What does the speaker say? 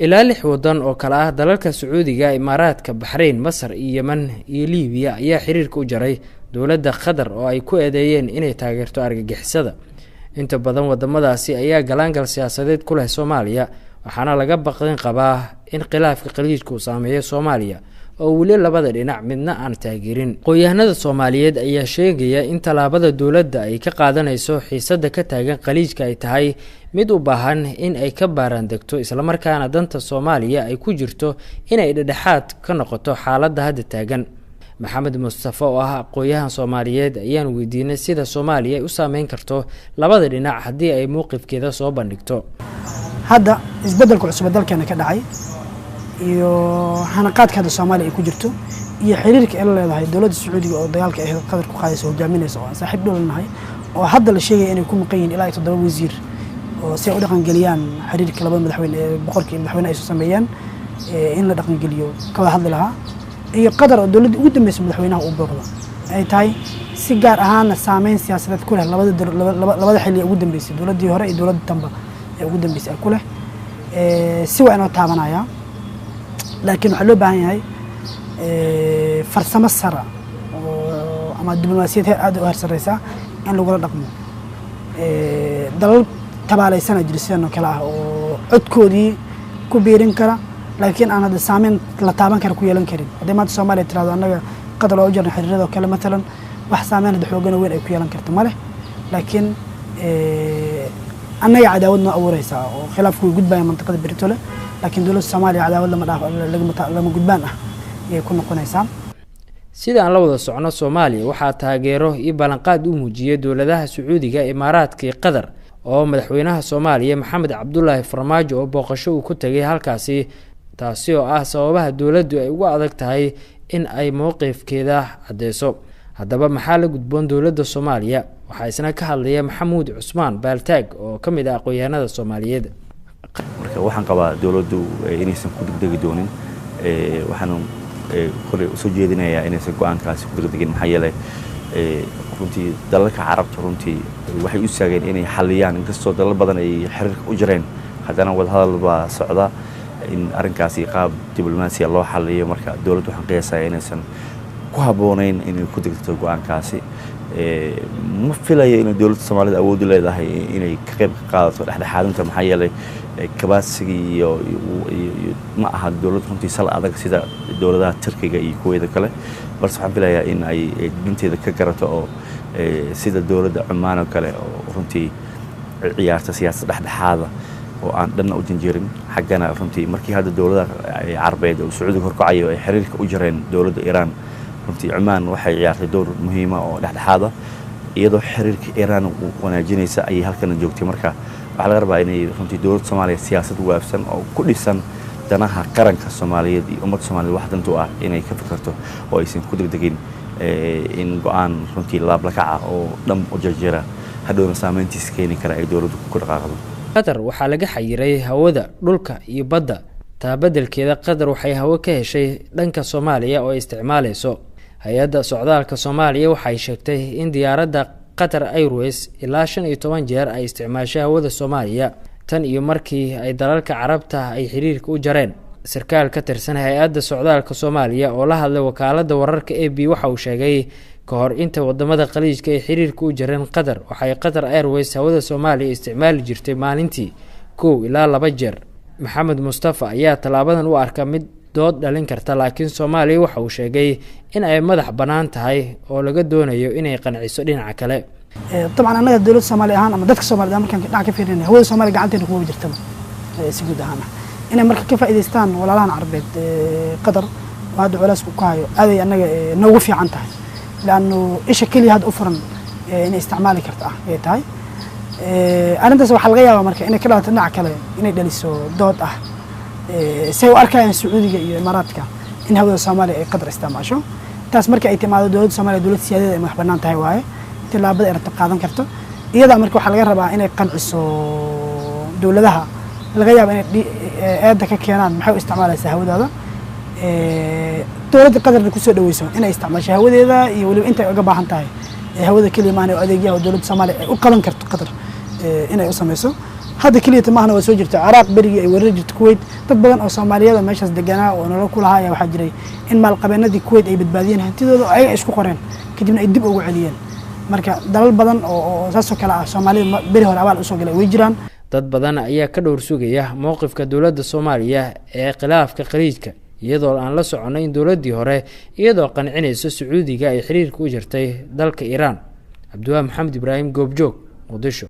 Ilaa lix waddan oo kale ah dalalka Sacuudiga, Imaaraadka, Baxrayn, Masar iyo Yeman iyo Liibiya ayaa xiriirka u jaray dowladda Qatar oo ay ku eedeeyeen inay taageerto argagixisada. Inta badan wadamadaasi ayaa galaangal siyaasadeed ku leh Soomaaliya, waxaana laga baqdin qabaa in khilaafka Khaliijka uu saameeyo Soomaaliya oo weli labada dhinac midna aan taageerin. Aqoon-yahanada Soomaaliyeed ayaa sheegaya in tallaabada dowladda ay ka qaadanayso xiisadda ka taagan Khaliijka ay tahay mid u baahan in ay ka baaraan degto, islamarkaana danta Soomaaliya ay ku jirto inay dhedhexaad ka noqoto xaaladda hadda taagan. Maxamed Mustafa oo ah aqoon-yahan Soomaaliyeed ayaan weydiinay sida Soomaaliya ay u saameyn karto labada dhinac haddii ay mowqifkeeda soo bandhigto. Hadda isbeddelka cusub ee dalkeena ka dhacay iyo hanaqaadka hadda Soomaaliya ay ku jirto iyo xiriirka ay la leedahay dowladda Sacuudiga oo dagaalka ay Qatar ku qaadaysa hogaaminaysa, oo aan saaxiib dhow nahay, oo hadda la sheegaya inay ku maqan yihiin ilaa iyo 7 wasiir oo si ay u dhaqangeliyaan xiriirka labada madaxweyne ee boqorka iyo madaxweyne ay soo sameeyeen in la dhaqangeliyo ka wada hadli lahaa, iyo Qatar oo dowladda ugu dambeysay madaxweynaha uu booqdo ay tahay, si gaar ahaana saameyn siyaasadeed ku leh labada xilli ee ugu dambeysay, dowladdii hore iyo dowladda tamba ee ugu dambeysay ay ku leh, si waa inoo taabanaya. Laakiin waxaa loo baahan yahay farsamo sara oo ama diblomaasiyad heer aad u heer sarreysa in lagula dhaqmo dalal tabaaleysana jira sidan oo kale ah oo codkoodii ku biirin kara, laakiin aan hadda saameyn la taaban kara ku yeelan karin. Haddii maanta Soomaaliya tirahdo annaga Qatar waa u jirna xiriirada oo kale matalan, wax saameyn hadda xoogana weyn ay ku yeelan karta ma leh, laakiin annaga cadaawad noo abuureysaa oo khilaafku way gudbaya mantiqada beritole, laakiin dowladda Soomaaliya cadaawad lama dhaaf lama gudbaan ah ayay ku noqonaysaa. Sida aan la wada socno, Soomaaliya waxaa taageero iyo ballanqaad u muujiyay dowladaha Sacuudiga, Imaaraadka iyo Qatar, oo madaxweynaha Soomaaliya Maxamed Cabdulaahi Farmaajo oo booqasho uu ku tegay halkaasi, taasi oo ah sababaha dowladdu ay ugu adag tahay in ay mowqifkeeda caddeyso. Haddaba maxaa la gudboon dowladda Soomaaliya? Waxaa isna ka hadlaya Maxamuud Cusmaan Baaltaag oo ka mid ah aqoon-yahanada Soomaaliyeed. Marka waxaan qabaa dowladdu inaysan ku degdegi doonin. Waxaan koley usoo jeedinayaa inaysan go-aankaasi ku degdegin, maxaa yeelay runtii dalalka Carabta runtii waxay u istaageen inay xaliyaan. Inkastoo dalal badan ay xiriirka u jireen, haddana wadahadal baa socda in arrinkaasi qaab diblomaasiya loo xaliyo. Marka dowladdu waxaan qiyaasayaa inaysan ku habboonayn inay ku degdegto go-aankaasi. Ma filayo inay dowladda Soomaalida awood u leedahay inay ka qayb qaadato dhexdhexaadinta, maxaa yeelay kabaasiga iyo ma aha dowlad runtii sal adag sida dowladaha Turkiga iyo kuweeda kale. Balse waxaan filayaa in ay dinteeda ka garato oo sida dowladda Cumaan oo kale oo runtii ciyaarta siyaasad dhexdhexaada oo aan dhanna u janjeerin xaggana. Runtii markii hadda dowladaha Carbeed oo Sacuudiga horkacayo ay xiriirka u jareen dowladda Iiraan, runtii Cumaan waxay ciyaartay door muhiima oo dhexdhexaada, iyadoo xiriirka Iiraan wanaajinaysa ayay halkana joogtay. Marka waxaa laga rabaa inay runtii dowladda Soomaaliya siyaasad waafsan oo ku dhisan danaha qaranka Soomaaliyeed iyo ummadda Soomaaliyed wax dantu ah inay ka fikirto oo aysan ku degdegin in go-aan runtii laablakaca oo dhan u jarjira hadhowna saameyntiisa keeni kara ay dowladdu ku dhaqaaqdo. Qatar waxaa laga xayiray hawada dhulka iyo badda, taa beddelkeeda Qatar waxay hawo ka heshay dhanka Soomaaliya oo ay isticmaaleyso. Hay-adda socdaalka Soomaaliya waxay sheegtay in diyaaradda Qatar Airways ilaa 15 jeer ay isticmaashay hawada Soomaaliya tan iyo markii ay dalalka Carabta ay xiriirka u jareen. Sarkaal ka tirsan hay-adda socdaalka Soomaaliya oo la hadlay wakaaladda wararka AP waxa uu sheegay ka hor inta wadamada Khaliijka ay xiriirka u jareen Qatar, waxay Qatar Airways hawada Soomaaliya isticmaali jirtay maalintii 1 ilaa 2 jeer. Maxamed Mustafa ayaa tallaabadan u arka mid dood dhalin karta, laakiin Soomaaliya waxa uu sheegay in ay madax bannaan tahay oo laga doonayo inay qanciso dhinaca kale. Dabcan annaga dowladda Soomaaliya ahaan ama dadka Soomaalida markaan dhinac ka fiirinay, hawada Soomaaliya gacanteena kuma jirtaba si guud ahaan ah. Inay marka ka faa'iidaystaan walaalahan Carbeed Qatar oo hadda culaysku ku hayo aaday annaga noogu fiican tahay, laanno isha keliya hadda u furan inay isticmaali karta ah ay tahay. Arrintaas waxaa laga yaabaa marka inay ka dhalato dhinaca kale, inay dhaliso dood ah say u arkayaan Sacuudiga iyo Imaaraadka in hawada Soomaaliya ay Qatar isticmaasho. Taas marka ay timaado, dowladda Soomaaliya dowlad siyaadeed ay madax bannaan tahay waaye, tillaabada ay rabto qaadan karto iyadaa. Marka waxaa laga rabaa inay qanciso dowladaha laga yaabo inay eedda ka keenaan maxay u isticmaalaysaa hawadaada, dowladda Qatarna kusoo dhaweyso inay isticmaasho hawadeeda iyo weliba intay uga baahan tahay hawada keliya maana oo adeegyaha oo dowladda Soomaaliya ay u qaban karto Qatar inay u sameyso. Hadda keliyata maahna, waa soo jirta. Ciraaq berigii ay weerari jirta Kuwait, dad badan oo Soomaaliyeed oo meeshaas deganaa oo nolol ku lahaa ayaa waxaa jiray in maalqabeenadii Kuwait ay badbaadiyeen hantidooda oo ayaga isku qoreen, kadibna ay dib ugu celiyeen. Marka dalal badan oo saasoo kale ah Soomaalida beri hore abaal usoo galay way jiraan. Dad badan ayaa ka dhowr sugaya mowqifka dowladda Soomaaliya ee khilaafka Khaliijka, iyadoo aan la soconno in dowladdii hore iyadoo qancinayso Sacuudiga ay xiriirka u jirtay dalka Iiraan. Cabdiwaa Maxamed Ibraahim, Goobjoog, Muqdisho.